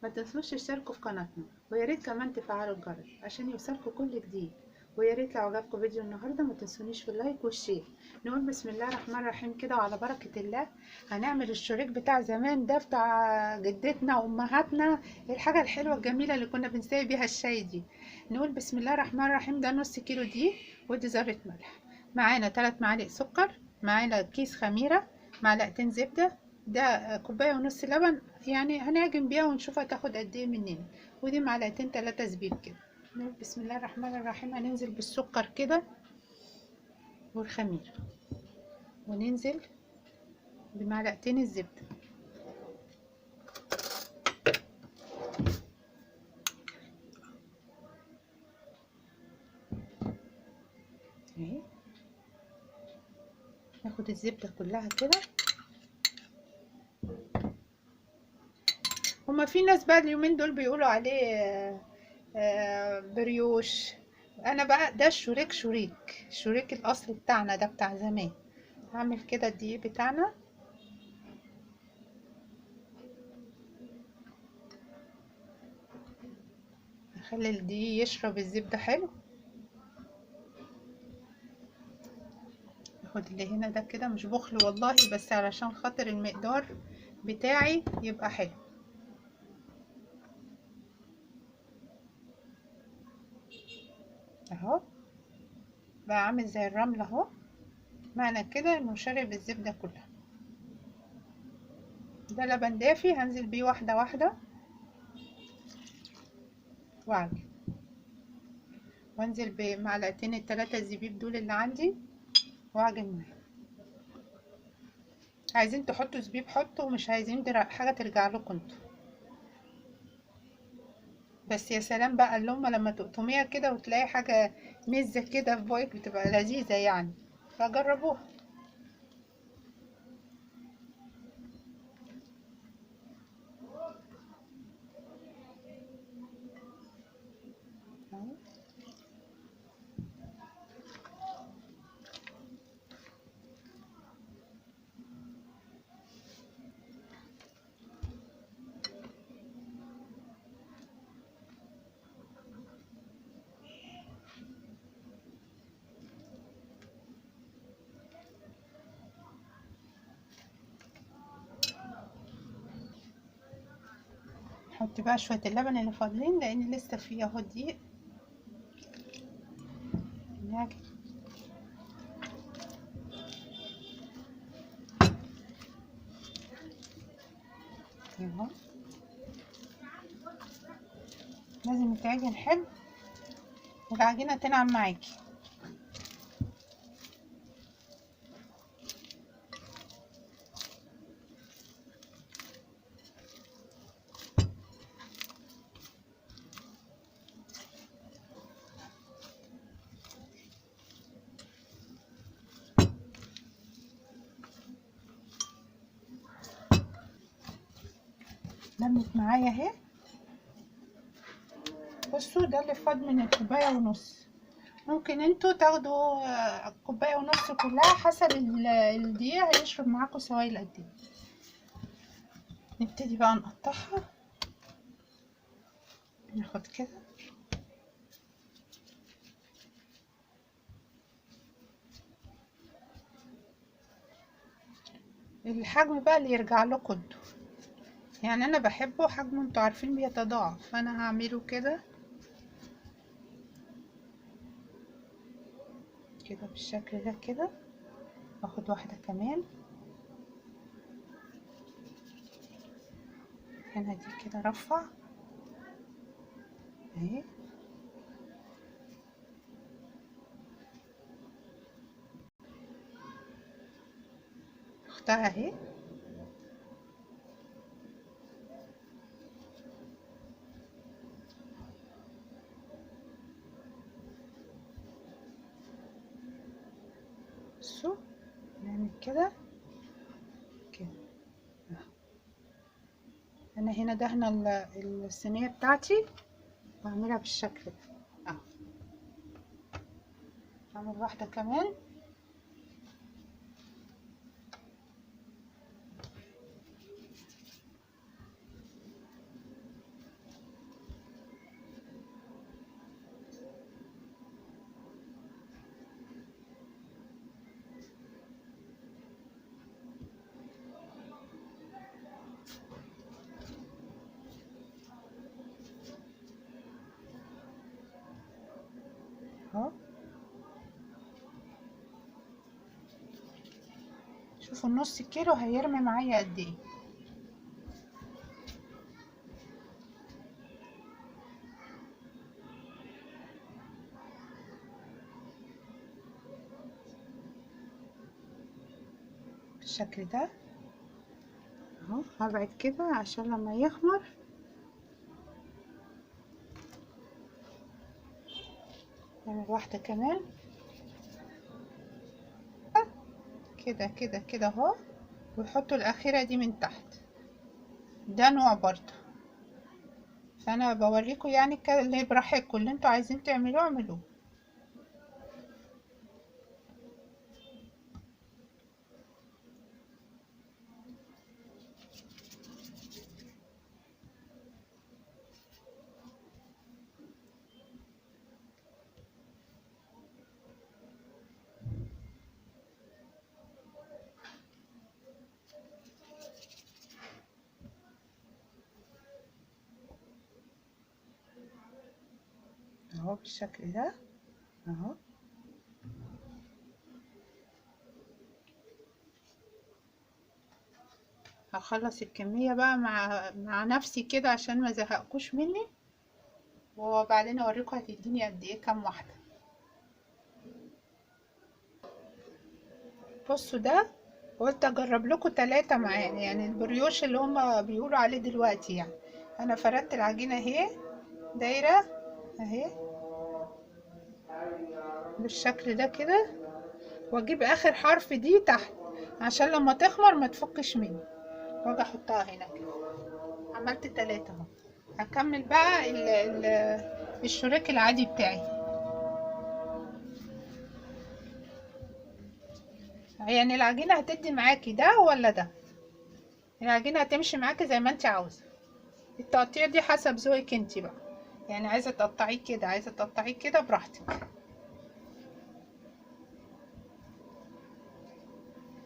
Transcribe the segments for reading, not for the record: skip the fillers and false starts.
ما تنسوش تشتركوا في قناتنا، ويا ريت كمان تفعلوا الجرس عشان يوصلكوا كل جديد. ويا ريت لو عجبكم فيديو النهارده ما تنسونيش في ال like وال share. نقول بسم الله الرحمن الرحيم كده، وعلى بركة الله هنعمل الشريك بتاع زمان ده، بتاع جدتنا وامهاتنا، الحاجة الحلوة الجميلة اللي كنا بنساوي بيها الشاي دي. نقول بسم الله الرحمن الرحيم. ده نص كيلو دقيق، ودي ذره ملح، معانا 3 معالق سكر، معانا كيس خميره، معلقتين زبدة، ده كوباية ونص لبن، يعني هنعجن بيها ونشوف هتاخد قد ايه مننا، ودي معلقتين 3 زبيب كده. بسم الله الرحمن الرحيم. هننزل بالسكر كده والخميره، وننزل بمعلقتين الزبدة، اهي ناخد الزبدة كلها كده. هما في ناس بقى اليومين دول بيقولوا عليه بريوش، انا بقى ده الشريك، شريك الشريك الاصلي بتاعنا ده بتاع زمان. هعمل كده الدقيق بتاعنا، نخلي الدقيق يشرب الزبدة حلو. ناخد اللي هنا ده كده، مش بخل والله، بس علشان خاطر المقدار بتاعي يبقى حلو. اهو بقى عامل زي الرمل اهو، معنى كده انه شارب الزبدة كلها. ده لبن دافي هنزل بيه واحدة واحدة واعجن، وانزل بمعلقتين التلاتة الزبيب دول اللي عندي واعجن معاهم. عايزين تحطوا زبيب حطوا، مش عايزين حاجة ترجع لكم انتوا. بس يا سلام بقى اللقمة لما تقطميها كده وتلاقي حاجة مزه كده في بوقك، بتبقى لذيذة يعني، فجربوها. نحط بقى شوية اللبن اللي فاضلين لان لسه فيه اهو دقيق. نعجن اهو، لازم يتعجن حلو والعجينه تنعم معاكي. لمت معايا اهي. بصوا ده اللي فاض من الكوباية ونص، ممكن انتوا تاخدوا كوباية ونص كلها حسب الدقيق هيشرب معاكم سوائل قد ايه. نبتدي بقى نقطعها، ناخد كده الحجم بقى اللي يرجع لكم انتوا، يعني انا بحبه حجمه انتوا عارفين بيتضاعف، فانا هعمله كده كده بالشكل ده كده. اخد واحدة كمان هنا دي كده، رفع اهي، اختها اهي. بصوا نعمل كده كده. انا هنا دهنه الصينية بتاعتي واعملها بالشكل ده اهو. اعمل واحدة كمان. شوفوا النص كيلو هيرمي معايا قد ايه. بالشكل ده اهو. هبعد كده عشان لما يخمر نعمل واحدة كمان كده كده كده اهو، ويحطوا الأخيرة دي من تحت. ده نوع برضو، فأنا بوريكم يعني اللي براحتكم، اللي انتوا عايزين تعملوه اعملوه. اهو بالشكل ده اهو. هخلص الكمية بقى مع نفسي كده عشان ما زهقكوش مني، وبعدين اوريكم هتديني قد ايه كام واحدة. بصوا ده قلت اجرب لكم 3 معايا، يعني البريوش اللي هما بيقولوا عليه دلوقتي. يعني انا فردت العجينة اهي دايرة اهي بالشكل ده كده، واجيب اخر حرف دي تحت عشان لما تخمر ما تفكش مني، واجي احطها هنا كده. عملت 3 اهو. هكمل بقى الشريك العادي بتاعي. يعني العجينة هتدي معاكي ده ولا ده، العجينة هتمشي معاكي زي ما انت عاوزة. التقطيع دي حسب ذوقك انت بقى، يعني عايزة تقطعيه كده عايزة تقطعيه كده براحتك.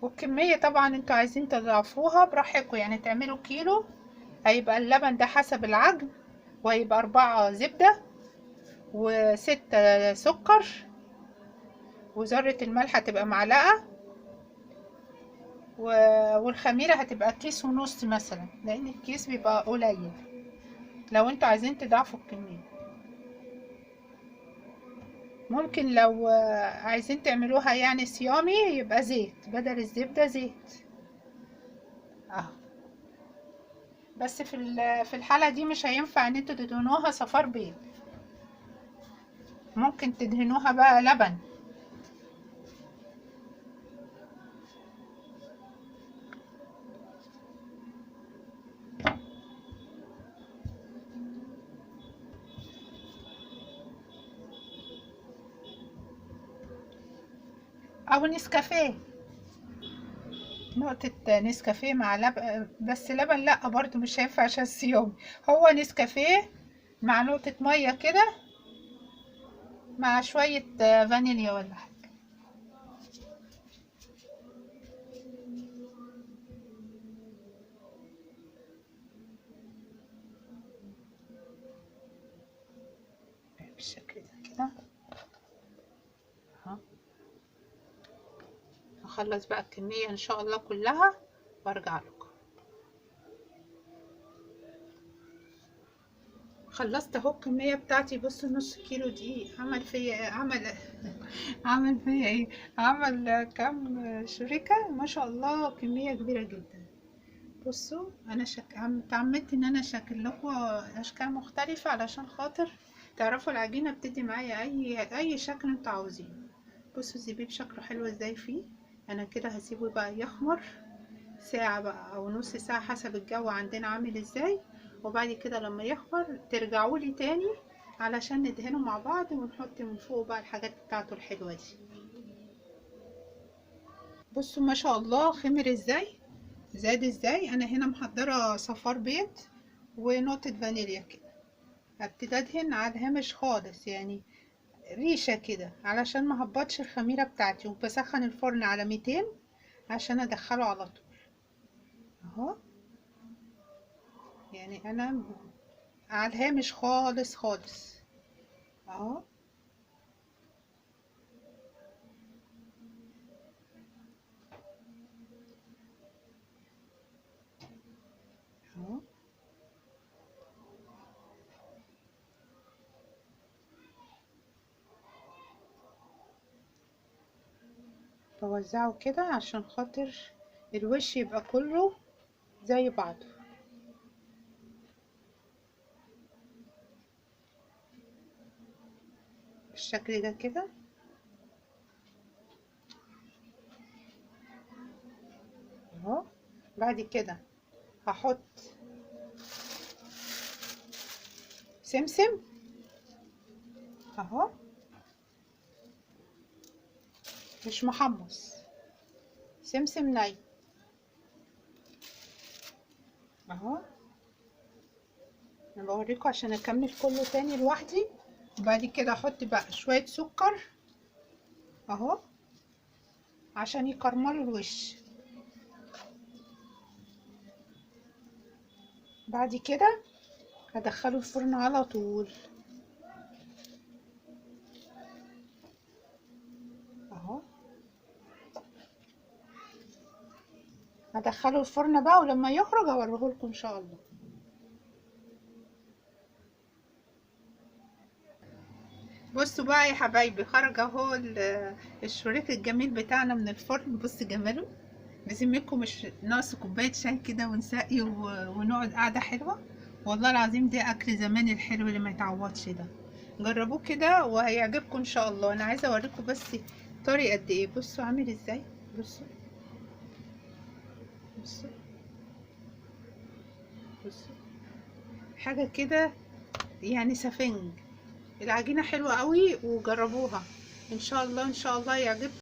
والكمية طبعا انتوا عايزين تضعفوها براحتكم، يعني تعملوا كيلو هيبقى اللبن ده حسب العجن، وهيبقى 4 زبدة و6 سكر، وذرة الملح هتبقى معلقة، والخميرة هتبقى كيس ونص مثلا، لان الكيس بيبقى قليل لو انتوا عايزين تضعفوا الكمية. ممكن لو عايزين تعملوها يعني صيامي يبقى زيت بدل الزبدة زيت اهو. بس في الحالة دي مش هينفع ان انتوا تدهنوها صفار بيض، ممكن تدهنوها بقى لبن. او نسكافيه، نقطة نسكافيه مع لبن، بس لبن لا برضو مش هينفع عشان الصيام. هو نسكافيه مع نقطة مية كده مع شوية فانيليا ولا حاجة. بالشكل ده كده اهو. هخلص بقى الكمية ان شاء الله كلها وارجع لكم. خلصت اهو الكمية بتاعتي. بصوا نص كيلو دقيق عمل فيا عمل فيا ايه، عمل كام شريكة ما شاء الله، كمية كبيرة جدا. بصوا انا اتعمدت ان انا اشكل لكم اشكال مختلفة علشان خاطر تعرفوا العجينة بتدي معايا اي شكل انتوا عاوزينه. بصوا الزبيب شكله حلو ازاي فيه. انا كده هسيبه بقى يخمر ساعة بقى او نص ساعة حسب الجو عندنا عامل ازاي، وبعد كده لما يخمر ترجعوا لي تاني علشان ندهنه مع بعض ونحط من فوق بقى الحاجات بتاعته الحلوة دي. بصوا ما شاء الله خمر ازاي، زاد ازاي. انا هنا محضرة صفار بيض ونقطة فانيليا كده، هبتدي ادهن على الهامش خالص يعني ريشة كده علشان ما هبطش الخميرة بتاعتي، وبسخن الفرن على 200 عشان ادخله على طول اهو. يعني انا على الهامش خالص خالص اهو. بوزعه كده عشان خاطر الوش يبقى كله زي بعضه. بالشكل ده كده. اهو. بعد كده هحط سمسم اهو، مش محمص، سمسم ني اهو. انا بوريكم عشان اكمل كله تاني لوحدي. وبعد كده احط بقى شوية سكر اهو عشان يكرملوا الوش. بعد كده هدخله الفرن على طول اهو. هدخله الفرن بقى، ولما يخرج هوريهولكم ان شاء الله. بصوا بقى يا حبايبي، خرج اهو الشريط الجميل بتاعنا من الفرن. بصوا جماله، بذمتكم مش ناقص كوباية شاي كده ونسقي ونقعد قعدة حلوة؟ والله العظيم ده اكل زمان الحلو اللي ما يتعوضش ده. جربوه كده وهيعجبكم ان شاء الله. انا عايزه اوريكم بس طري قد ايه. بصوا عامل ازاي، بصوا بصوا بصوا حاجة كده يعني سفنج. العجينة حلوة قوي، وجربوها ان شاء الله، ان شاء الله يعجبكم.